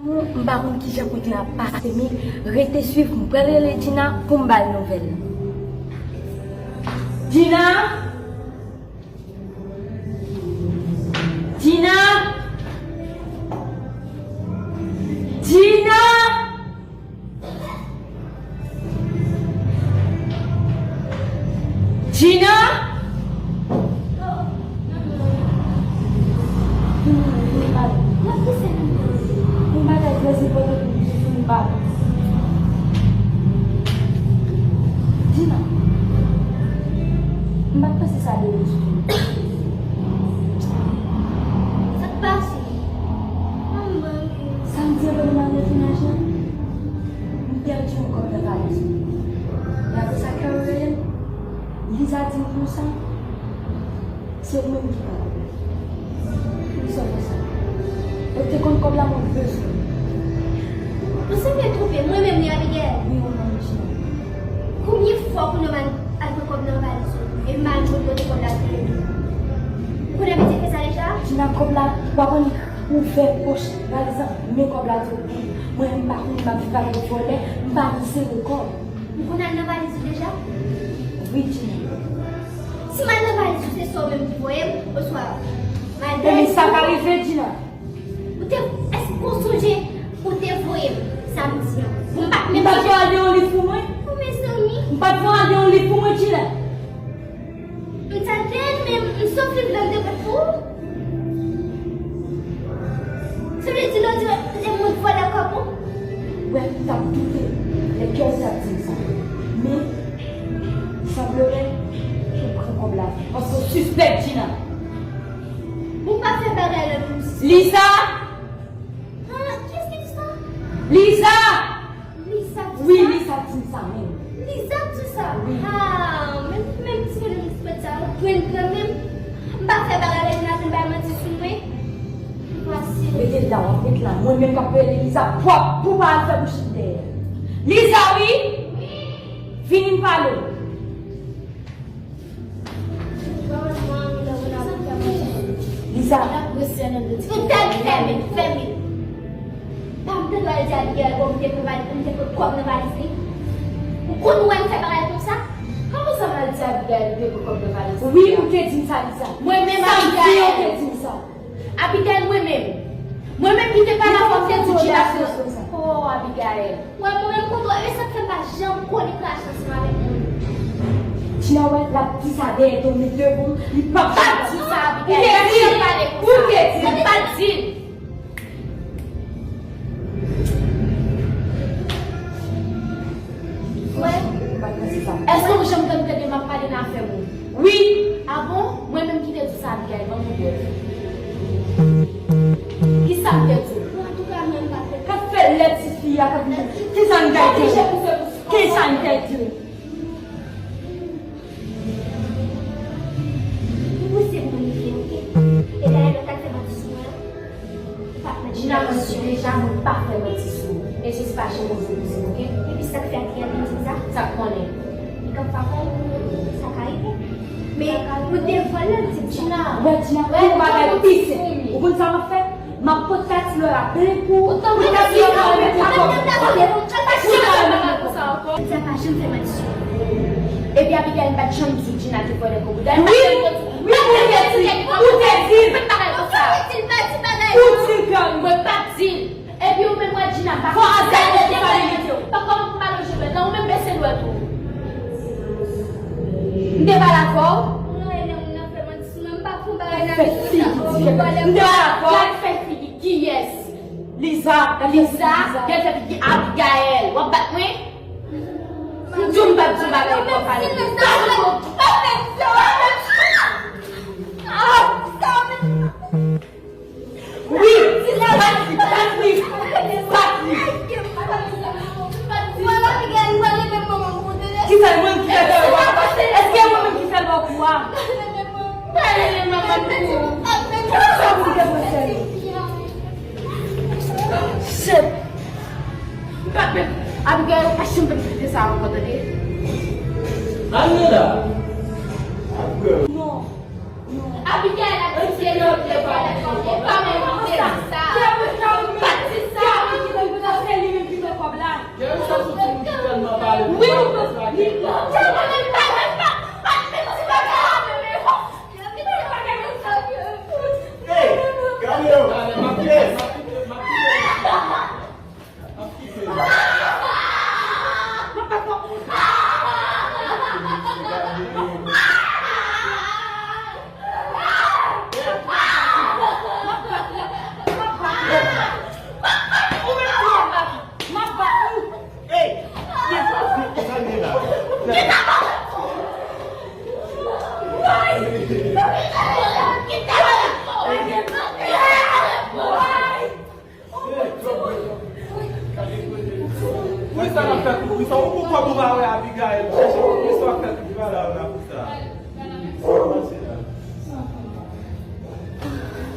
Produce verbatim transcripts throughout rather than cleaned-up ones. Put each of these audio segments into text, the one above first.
M pa konn kijan kote a pase, men rete swiv, m pral rele Djina pou m ba l nouvèl. Djina! Djina! Djina! Djina! Yon bagay trè enpòtan pou m di pou m pa. Djina, m pa t panse sa de ou ditou. Sa k pase? Sa m di an, ban m al nan tounaj lan. M pèdi yon kòb nan valiz ou. E apre sa, Carol rele m. Liza di m konsa, se ou menm ki pran kòb la. Poukisa w fè sa? Ou te konn kòb la, mwen bezwen. Ou sanble twonpe, mwen menm wi, Abigail. Wi, ou menm, Djina. Konbyen fwa w konnen m al, al pran kòb nan valiz ou, e m al jwenn kote kòb la te ye? Ou konnen Abigail fè sa deja? Djina, kòb la, w ap annik ouvè pòch valiz la, men kòb la tou. Mwen, m pa konn, m ap viv avèk vòlè, m pa gen sere kòb. M konn al nan valiz ou deja? Wi, Djina. Si m al nan valiz ou, se sa ou menm ki voye m, oswa m al... Ebyen, sa ka rive, Djina. Ou te, èske ou sonje ou te voye m samdi an? Ou m pa t menm... M pa t voye al de yon liv pou mwen? O, mezanmi. M pa t voye al de yon liv pou mwen, Djina. M t al dèyè l, men m sot liv la, m te pran pou ou. Sa vle di lè w di lè mwen vòlè kòb ou? Wè, m t ap doute lè kè w t ap di m sa. Men, sanble w pran kòb la. Paske w sispèk, Djina. Ou pa fè bagay la menm si... Liza! Ah, kiyès ki di sa? Liza! Liza di sa? Wi, Liza di m sa menm. Liza di sa? Wi. Ah, men, men ti bonòm espèt sa, ou pran l kanmenm. M pa fè bagay la, vin ap vin bay manti sou mwen. Fasil. Rete la, w ap ret la. Mwen menm k ap rele Liza, pou, pou pa al fè bouch li dèyè. Liza, wi! Wi! Vini m pale w. Liza. Ou tèt fèmen, fèmen. Pa m te dwe al di Abigail, bon, m te pran valiz, m te pran kòb nan valiz li. Ou konn wè m fè bagay konsa? Kòman sa m al di Abigail m te pran kòb nan valiz li? Wi, ou te di m sa, Liza. Mwen menm, Abigail. Sa m di, ou te di m sa. Abigail, mwen menm. Mwen menm ki te pale avè w, m te di Djina konsa. Oh, Abigail. Wè, mwen menm konn wè, e sa k fè m pa janm konnen krache ansanm avèk moun. Djina, wè, l ap di sa dèyè do m, men devan m, li p ap janm di sa, Abigail. Ou te di l. Ou te di l. Mwen pa t di l. Wè. Èske ou janm tann tande m ap pale nan afè moun? Wi. A bon? Mwen menm ki te di sa, Abigail, ban m yon bèf. Kisa m te di w? Antouka, mwen pa fè. K ap fè lè tifi a, k ap di, kisa m te di w? Kisa m te di w? Ou pouse pou mwen rive, oke? E dayè, lè w t al fè manti sou mwen an, Djina, mwen di deja, mwen pa fè manti sou ou. E Jezi pa janm oze pouse m, oke? Epi sa k fè Adrian vin di m sa? Sa k konnen? Li ka pa fè l, sa ka rive. Men, mwen te vòlè l, di Djina. Wè, Djina, wè, yon bagay pi senp. Ou konn sa m ap fè? M ap pot Tati Lora plen pou ou. Pou Tati Lora mete kòb. Tati Lora mete kòb. Djina pa janm fè manti sou mwen. Epi Abigail pa t janm di Djina te vòlè kòb ou. Wi, wi, ou te di l. Ou te di l. Ou di l, Carrie. Mwen pa t di l. Epi ou menm wè Djina pa... Fò Azèl te fè sa li mete w. Pa kòm m pa lonje dwèt la, ou menm bese dwèt ou. M te pale avè w. Mwen renmen moun nan fè manti sou mwen, m pa fè yon bagay nan... Fè figi, m te pale avè w. Gad fè figi kiyès? Liza, Liza, gad fè figi Abigail. W ap bat mwen? M di w m p ap di w bagay pou w ap pale. Pa fè sa, pa fè sa. Wi, bat li, bat li, bat li. Kisa, mwen ki fè l ba w kou a? Èske mwen menm ki fè l ba w kou a? Pa rele manman m pou ou. Sa pou te pran sèl. Shit. M pa p... Abigail, pa janm fè m kite sa ankò, tande? Al nan la. Non. Abigail ap di se lòt lè pa lè pa menm di sa. Pa di sa. Sa k ap fè tout bri sa? Ou pou kòb ou pa wè Abigail. Chèche konplis sa w ap fè tout bri la la pou sa.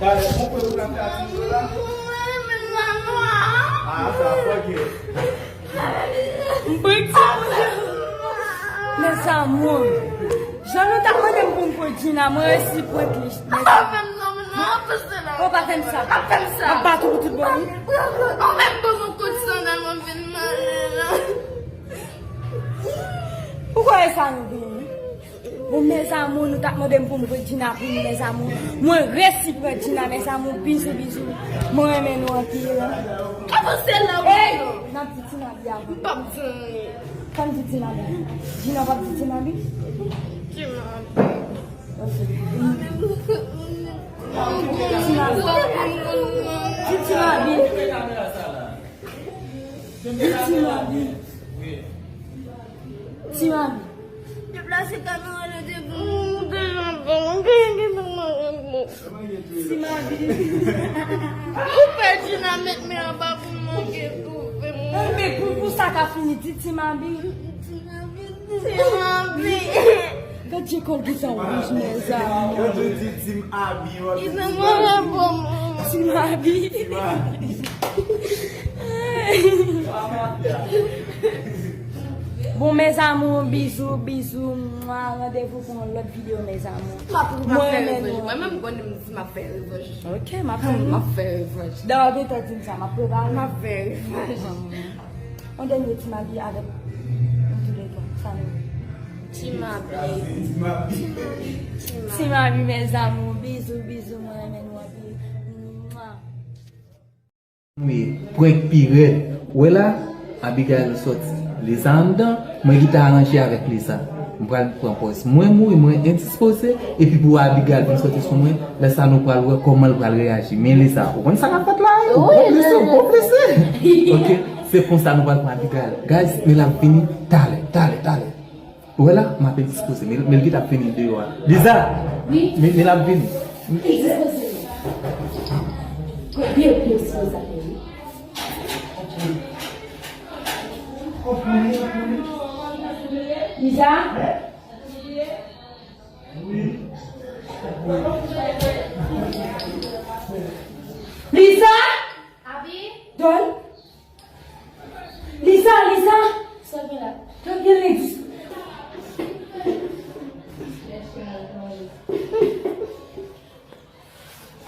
Gade, ou kwè ou ka fè ati la? Ah, sa, ok. M pran ti. Mes amours, jan nou t ap mande m pou m pran Gina, mwen resi pran li. Mes amours. Ou pa fè m sa. Pa fè m sa. M ap bat ou pou tout bon, wi. Ou menm poze yon kout sandal mwen vin manje la. Ou kwè sa nou gen? Bon, mes amours, nou t ap mande m pou m pran Gina pou nou, mes amours. Mwen resi pran Gina, mes amours. Bizou, bizou. Mwen renmen nou anpil. Avanse la, wi. Hey! N ap di Ti Mabi avan. M p ap di anyen. Fò n di Ti Mabi. Gina p ap di Ti Mabi? Ti Mabi. Ok. Ti Mabi. Di Ti Mabi. Di Ti Mabi. Ti Mabi. Deplase kamera la devan mwen, mwen deja bon, mwen genyen ki pa mwen bon. Ti Mabi. Ou pèdi nan met men anba pou m manke twouve mwen. Anben, pou, pou sa ka fini, di Ti Mabi. Ti Mabi. Ti Mabi. Gad jan kòl gita wouj, mes amours. Yo tou di Ti Mabi, w ap di Ti Mabi. Ti Mabi. Ti Mabi. Bon, mes amours, bizou, bizou, mwa, randevou pou yon lòt videyo, mes amours. M ap, m ap fè revanj. Mwen menm, m konnen m di m ap fè revanj. Ok, m ap fè. M ap fè revanj. Dayè, w gentan di m sa, m ap prepare. M ap fè revanj. Yon dènye Ti Mabi avèk, antouleka, sa nou. Ti Mabi. Ti Mabi, mes amours, bizou, bizou, mwen renmen nou anpil. Mwa. Wi, prank pi rèd. Ou wè la, Abigail sòti. Lisa anndan, mwen ki ta aranje avèk Lisa. M pral pran pòz mwen mouri, mwen endispoze, epi pou Abigail vin sòti sou mwen, lè sa nou pral wè kòman l pral reyaji. Men Lisa, ou konn sa k ap fèt la, wi? Ou konplise, ou konplise. Ok, se konsa nou pral pran Abigail. Guys, men l ap vini talè, talè, talè. Ou wè la, m ape dispoze, men, men l gentan ap vini deyò a. Liza! Wi? Men, men l ap vini. Li dispoze. Byen, byen dispoze avè li. Liza? Liza? Abi? Dòl? Lisa, Lisa! Sa gen la? Sa gen la?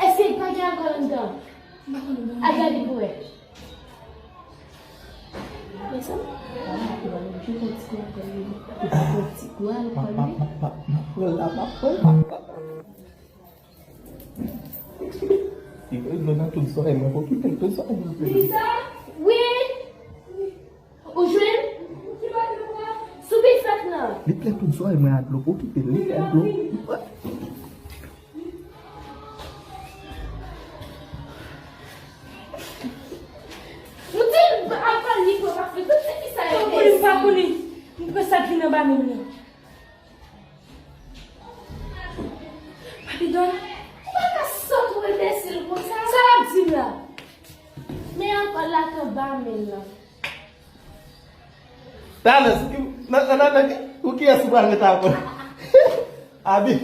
Èske pa gen alkòl anndan? Al gade pou wè. Mwen sa? Mwen pran ti gou alkòl, wi. Mwen pran ti gou alkòl, wi. M ap pran l la, m ap pran l, m ap pran l. Li plen dlo nan tout zòrèy mwen, pou kite l tout zòrèy mwen plen. Lisa? Wi? Ou jwenn? Sou bifèt lan. Li plen tout zòrèy mwen ak dlo, pou kite l, li plen dlo. Nou di l al pran li pou l pa fè tout se ki sa yo. Ou konnen m pa konnen. M pran sa k vin anba men m nan. Papi Don, ou pa ka sòt ou enbesil konsa. Sa l ap di m la? Men alkòl la k anba men l lan. Talè, nan, nan, nan, nan, pou kiyès ou pral met alkòl? Abi.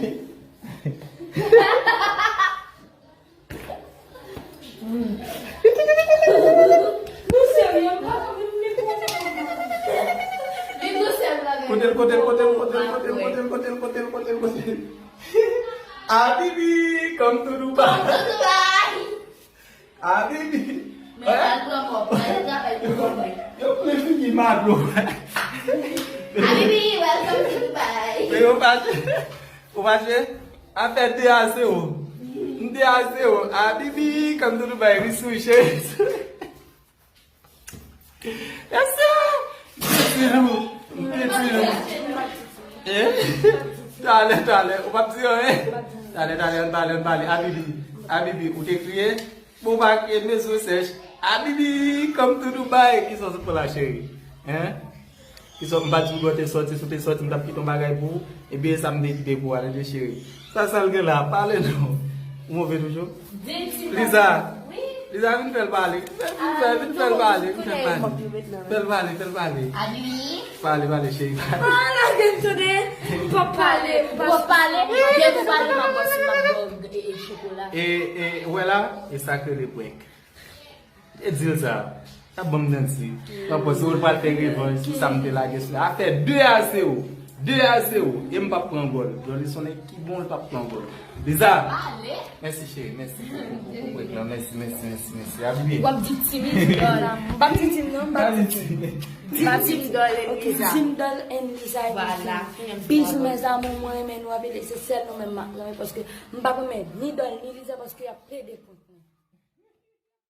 Nou serye, m pa konn menm li. Li tou sèl bagay. Kote l, kote l, kote l, kote l, kote l, kote l, kote l, kote l, kote l, kote l. Abibi, come to Dubai. Come to Dubai. Abibi. Men pa twò pwòp, pa yon travay pou kòmè. Yo plen figi madlo. Abibi, welcome to Dubai. Men yo pa Ou mache? Afè de a zewo. M de a zewo. Abibi, come to Dubai, ri sou cheri. Yes, sir. M te di nou. M te di nou. Eh? Talè, talè. Ou p ap di anyen? Talè, talè, ann pale, ann pale. Abibi, Abibi, ou te kriye? Bon, ou pa kriye, mes recherches. Abibi, come to Dubai. Kisa w sot pran la, cheri? Hein? Kisa m pa di w lè w te sòti, si w te sòti, m t ap kite yon bagay pou ou. Ebyen, e sa m te kite pou w a, tande cheri. Sa, sa l gen la, pale non. Ou move toujou? Liza. Wi. Liza, vin fè l pale. Vin fè, vin fè l pale. Vin fè l pale. Fè l pale, fè l pale. Pale, pale, cheri. Ah, la gen tande. M p ap pale. M p ap pale. Depi pale, m ap bwè, m ap bwè e, e chokola. E, e, wè la, e sa k rele prank. E di l sa. Sa ban m manti. M ap panse ou pral fè revanj sou sa m te lage sou la. Afè de a zewo. De a zewo. E m p ap pran gòl. Jolison nèg ki bon, l p ap pran gòl. Liza. Mèsi cheri, mèsi pou, pou, pou prank lan. Mèsi, mèsi, mèsi, mèsi. Abye. W ap di Team Idol. M p ap di Team non, m p ap di Team. Di Team Idol and Liza. Team Idol and Liza. Voilà. Bizou mes amours, mwen renmen nou anpil, se sèl nou menm m ap renmen paske m p ap renmen ni Idol ni Liza paske y ap pede prank.